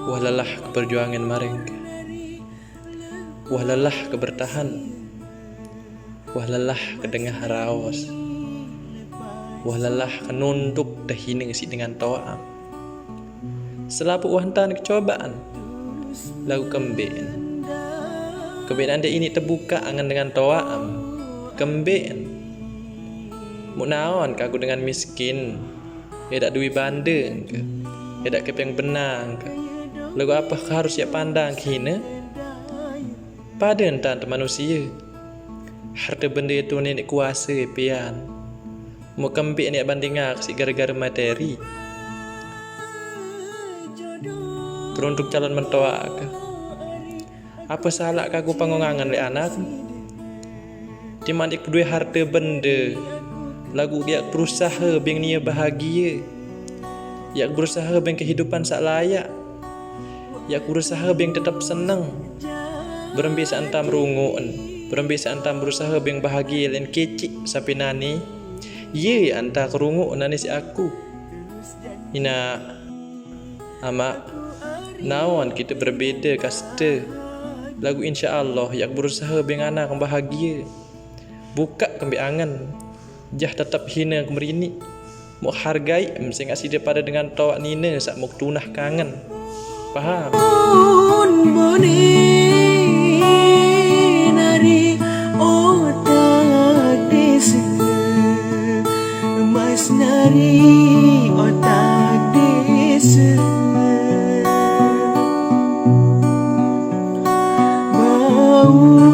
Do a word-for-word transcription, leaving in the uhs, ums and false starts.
Wah lelah ke perjuangan maring ke. Wah lelah ke bertahan. Wah lelah ke dengah raos. Wah lelah ke nunduk dahina si dengan toa. Selapuq wah entan kecobaan, laguq kembeq en. Kembeq en ndeq iniq tebukaq angen dengan toaqm. Kembeq en. Muq naon kaku dengan miskin, edaq duwi bandeng ke, edaq kepeng benang ke, laguq apeh harus yaq pandang ke hine? Pade entan te manusie. Harte bende tune neq kuase pian. Muq kembeq neq bandingake siq gare-gare materi. Teruntuk calon mentoake. Ape salaq kaku pangongangen leq anak? Timaq ndeq bedoe harte bende, laguq yaq berusahe beng nie bahagie. Yaq berusahe beng kehidupan saq layak. Yaq berusahe beng tetep seneng. Berembe saq entam runguqen, berembe saq entam berusahe beng bahagie len keciq sampinane, ie anta kerunguq nane siq aku. Inaq, amaq, naon kite berbede kaste, laguq insya Allah yaq berusahe beng anak bahagie. Bukaq kembeq angen, jah tetep hine kemerinik. Muq hargaiq em sengaq side pade dengan toaq nine saq muq tunah kangen. Paham? Bone nari otak desa, emas nari otak desa. Bau